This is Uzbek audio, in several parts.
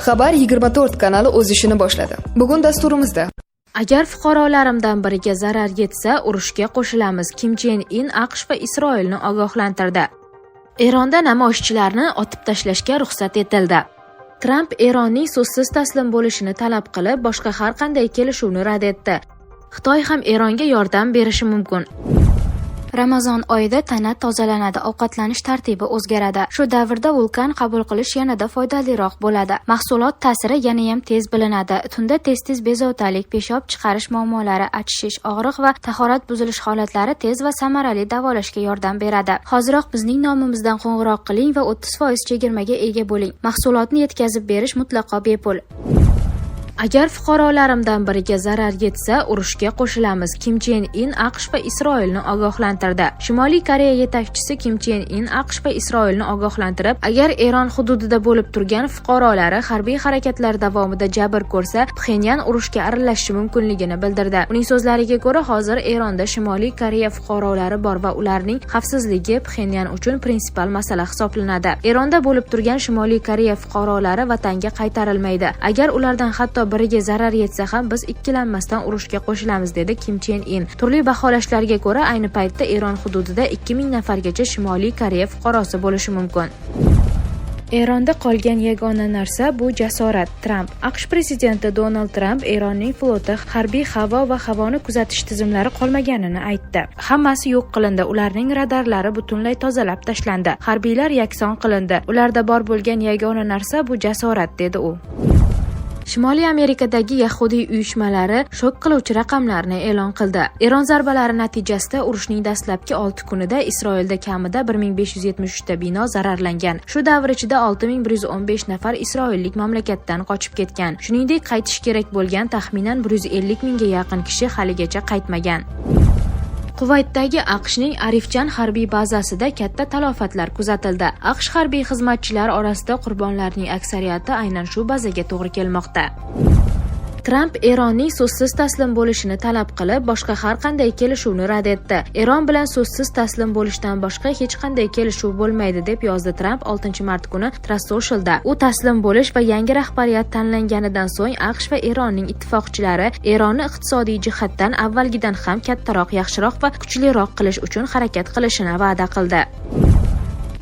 Xabar 24 kanali o'z ishini boshladi. Bugun dasturimizda Agar fuqarolarimdan biriga zarar yetsa, urushga qo'shilamiz. Kim Chen In AQSh va Isroilni ogohlantirdi. Eronda namoyishchilarni otib tashlashga ruxsat etildi. Tramp Eronning so'zsiz taslim bo'lishini talab qilib, boshqa har qanday kelishuvni rad etdi. Xitoy ham Eronga yordam berishi mumkin. Ramazon oyida tana tozalanadi, ovqatlanish tartibi o'zgaradi. Shu davrda Vulkan qabul qilish yanada foydaliroq bo'ladi. Mahsulot ta'siri yanayam tez bilinadi. Tunda tez-tez bezovtalik, peshob chiqarish muammolari, achishish, og'riq va tahorat buzilish holatlari tez va samarali davolashga yordam beradi. Hoziroq bizning nomimizdan qo'ng'iroq qiling va 30% chegirmaga ega bo'ling. Mahsulotni yetkazib berish mutlaqo bepul. Agar fuqarolarimdan biriga zarar yetsa, urushga qo'shilamiz. Kim Chen In AQSh va Isroilni ogohlantirdi. Shimoliy Koreya yetakchisi Kim Chen In AQSh va Isroilni ogohlantirib, agar Eron hududida bo'lib turgan fuqarolari harbiy harakatlar davomida jabr ko'rsa, Pxenyan urushga aralashishi mumkinligini bildirdi. Uning so'zlariga ko'ra, hozir Eronda Shimoliy Koreya fuqarolari bor va ularning xavfsizligi Pxenyan uchun prinsipial masala hisoblanadi. Eronda bo'lib turgan Shimoliy Koreya fuqarolari vatanga qaytarilmaydi. Agar ulardan hatto biriga zarar yetsa ham, biz ikkilanmasdan urushga qo'shilamiz, dedi Kim Chen In. Turli baholashlarga ko'ra, ayni paytda Eron hududida 2000 nafargacha Shimoliy Koreya fuqarosi bo'lishi mumkin. Eronda qolgan yagona narsa bu jasorat – Tramp. AQSh prezidenti Donald Tramp Eronning floti, harbiy havo va havoni kuzatish tizimlari qolmaganini aytdi. Hammasi yo'q qilindi, ularning radarlari butunlay tozalab tashlandi, harbiylar yakson qilindi. Ularda bor bo'lgan yagona narsa bu jasorat, dedi u. Shimoliy Amerikadagi yahudiy uyushmalari shok qiluvchi raqamlarni e'lon qildi. Eron zarbalari natijasida urushning dastlabki 6 kunida Isroilda kamida 1573 ta bino zararlangan. Shu davr ichida 6115 nafar isroillik mamlakatdan qochib ketgan. Shuningdek, qaytishi kerak bo'lgan taxminan 150 mingga yaqin kishi haligacha qaytmagan. Quvaytdagi AQShning Arifjan harbiy bazasida katta talofatlar kuzatildi. AQSh harbiy xizmatchilari orasida qurbonlarning aksariyati aynan shu bazaga to'g'ri kelmoqda. Tramp Eronning so'zsiz taslim bo'lishini talab qilib, boshqa har qanday kelishuvni rad etdi. Eron bilan so'zsiz taslim bo'lishdan boshqa hech qanday kelishuv bo'lmaydi, deb yozdi Tramp 6-mart kuni Truth Social'da. U taslim bo'lish va yangi rahbariyat tanlanganidan so'ng AQSh va Eronning ittifoqchilari Eronni iqtisodiy jihatdan avvalgidan ham kattaroq, yaxshiroq va kuchliroq qilish uchun harakat qilishini va'da qildi.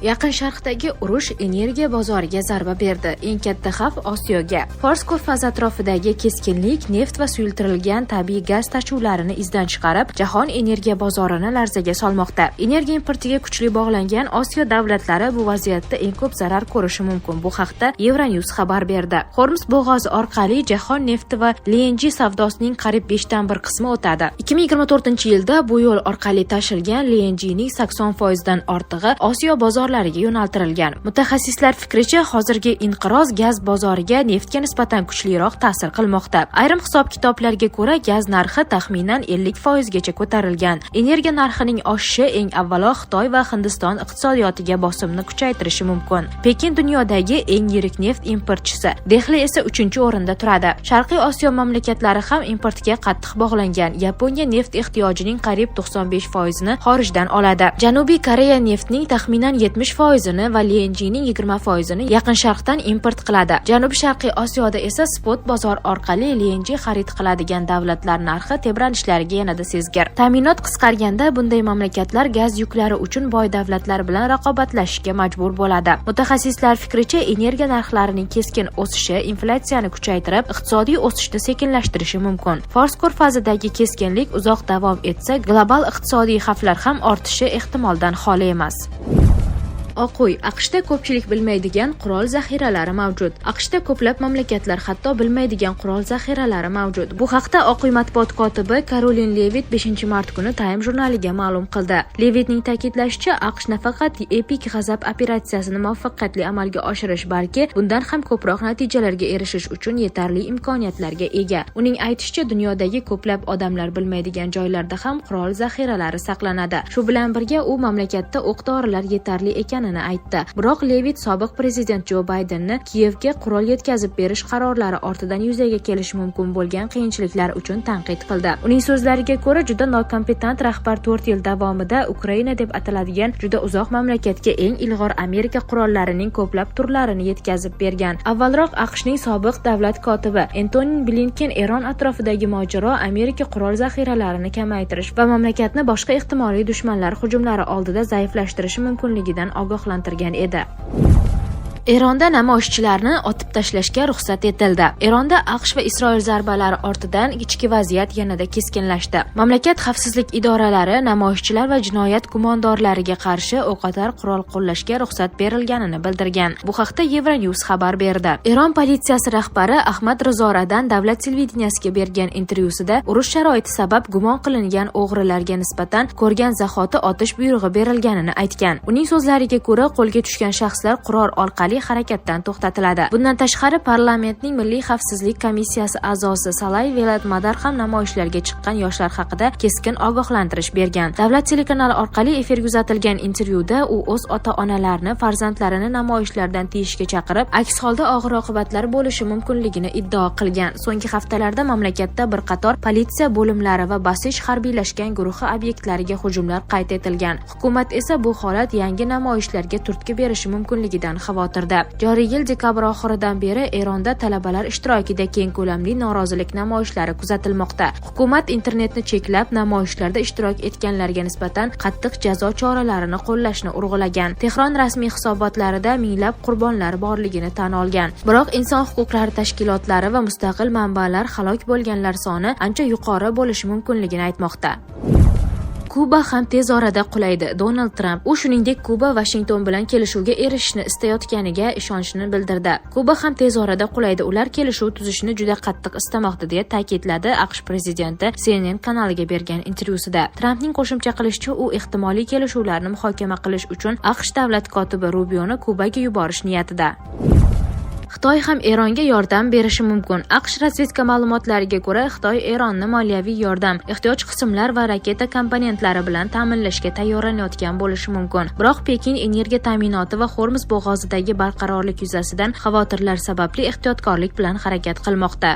Yaqin Sharqdagi urush energiya bozoriga zarba berdi. Eng katta xavf Osiyoga. Fors ko'rfazi atrofidagi keskinlik neft va suyultirilgan tabiiy gaz tashuvlarini izdan chiqarib, jahon energiya bozorini larzaga solmoqda. Energiya importiga kuchli bog'langan Osiyo davlatlari bu vaziyatda eng ko'p zarar ko'rishi mumkin. Bu haqda Euronews xabar berdi. Hormuz bo'g'ozi orqali jahon nefti va LNG savdosining qariyb 1/5 qismi o'tadi. 2024-yilda bu yo'l orqali tashilgan LNGning 80% dan ortig'i Osiyo bozorlariga yo'naltirilgan. Mutaxassislar fikricha, hozirgi inqiroz gaz bozoriga neftga nisbatan kuchliroq ta'sir qilmoqda. Ayrim hisob-kitoblarga ko'ra, gaz narxi taxminan 50% gacha ko'tarilgan. Energiya narxining oshishi eng avvalo Xitoy va Hindiston iqtisodiyotiga bosimni kuchaytirishi mumkin. Pekin dunyodagi eng yirik neft importchisi, Dehli esa 3-o'rinda turadi. Sharqiy Osiyo mamlakatlari ham importga qattiq bog'langan. Yaponiya neft ehtiyojining qariyb 95% ni xorijdan oladi. Janubiy Koreya neftning taxminan 70%ni va LNGning 20%ni Yaqin Sharqdan import qiladi. Janubi-Sharqiy Osiyoda esa spot bozor orqali LNG xarid qiladigan davlatlar narxi tebranishlariga yanada sezgir. Ta'minot qisqarganda bunday mamlakatlar gaz yuklari uchun boy davlatlar bilan raqobatlashishga majbur bo'ladi. Mutaxassislar fikricha, energiya narxlarining keskin o'sishi inflyatsiyani kuchaytirib, iqtisodiy o'sishni sekinlashtirishi mumkin. Fors ko'rfazidagi keskinlik uzoq davom etsa, global iqtisodiy xavflar ham ortishi ehtimoldan xoli emas. Oq uy: AQShda ko'pchilik bilmaydigan qurol zaxiralari mavjud. AQShda ko'plab mamlakatlar hatto bilmaydigan qurol zaxiralari mavjud. Bu haqda Oq uy matbuot kotibi Karolin Levit 5-mart kuni Time jurnaliga ma'lum qildi. Levitning ta'kidlashicha, AQSh nafaqat Epik g'azab operatsiyasini muvaffaqiyatli amalga oshirish, balki bundan ham ko'proq natijalarga erishish uchun yetarli imkoniyatlarga ega. Uning aytishicha, dunyodagi ko'plab odamlar bilmaydigan joylarda ham qurol zaxiralari saqlanadi. Shu bilan birga u mamlakatda o'q-dorilar yetarli ekanini aytganini aytdi. Biroq Levit sobiq prezident Jo Baydenni Kiyevga qurol yetkazib berish qarorlari ortidan yuzaga kelishi mumkin bo'lgan qiyinchiliklar uchun tanqid qildi. Uning so'zlariga ko'ra, juda nokompetent rahbar 4 yil davomida Ukraina deb ataladigan juda uzoq mamlakatga eng ilg'or Amerika qurollarining ko'plab turlarini yetkazib bergan. Avvalroq AQShning sobiq davlat kotibi Entoni Blinken Eron atrofidagi mojaro Amerika qurol zaxiralarini kamaytirish va mamlakatni boshqa ehtimoliy dushmanlar hujumlari oldida zaiflashtirishi mumkinligidan ogohlantirgan edi. Eronda namoyishchilarni otib tashlashga ruxsat etildi. Eronda AQSh va Isroil zarbalari ortidan ichki vaziyat yanada keskinlashdi. Mamlakat xavfsizlik idoralari namoyishchilar va jinoyat gumondorlariga qarshi o'qotar qurol qo'llashga ruxsat berilganini bildirgan. Bu haqda Euronews xabar berdi. Eron politsiyasi rahbari Ahmad Rizo Radan davlat televideniyasiga bergan intervyusida urush sharoiti sabab gumon qilingan o'g'rilarga nisbatan ko'rgan zahoti otish buyrug'i berilganini aytgan. Uning so'zlariga ko'ra, qo'lga tushgan shaxslar qurol orqali harakatdan to'xtatiladi. Bundan tashqari, parlamentning Milliy xavfsizlik komissiyasi a'zosi Salay Velatmadar ham namoyishlarga chiqqan yoshlar haqida keskin ogohlantirish bergan. Davlat telekanali orqali efirga uzatilgan intervyuda u o'z ota-onalarini farzandlarini namoyishlardan tiyishga chaqirib, aks holda og'ir oqibatlar bo'lishi mumkinligini iddao qilgan. So'nggi haftalarda mamlakatda bir qator politsiya bo'limlari va Basij harbiylashgan guruhi obyektlariga hujumlar qayd etilgan. Hukumat esa bu holat yangi namoyishlarga turtki berishi mumkinligidan xavotirda. Joriy yil dekabr oxiridan beri Eronda talabalar ishtirokida keng ko'lamli norozilik namoyishlari kuzatilmoqda. Hukumat internetni cheklab, namoyishlarda ishtirok etganlarga nisbatan qattiq jazo choralarini qo'llashni urg'ulagan. Tehron rasmiy hisobotlarida minglab qurbonlar borligini tan olgan. Biroq inson huquqlari tashkilotlari va mustaqil manbalar halok bo'lganlar soni ancha yuqori bo'lishi mumkinligini aytmoqda. Kuba ham tez orada qulaydi – Donald Tramp. U shuningdek, Kuba Vashington bilan kelishuvga erishishni istayotganiga ishonchini bildirdi. Kuba ham tez orada qulaydi. Ular kelishuv tuzishni juda qattiq istamoqda, deya ta'kidladi AQSh prezidenti CNN kanaliga bergan intervyusida. Trampning qo'shimcha qilishicha, u ehtimoliy kelishuvlarni muhokama qilish uchun AQSh davlat kotibi Rubioni Kubaga yuborish niyatida. Xitoy ham Eronga yordam berishi mumkin. AQSh razvedka ma'lumotlariga ko'ra, Xitoy Eronni moliyaviy yordam, ehtiyoj qismlar va raketa komponentlari bilan ta'minlashga tayyorlanayotgan bo'lishi mumkin. Biroq Pekin energiya ta'minoti va Hormuz bo'g'ozidagi barqarorlik yuzasidan xavotirlar sababli ehtiyotkorlik bilan harakat qilmoqda.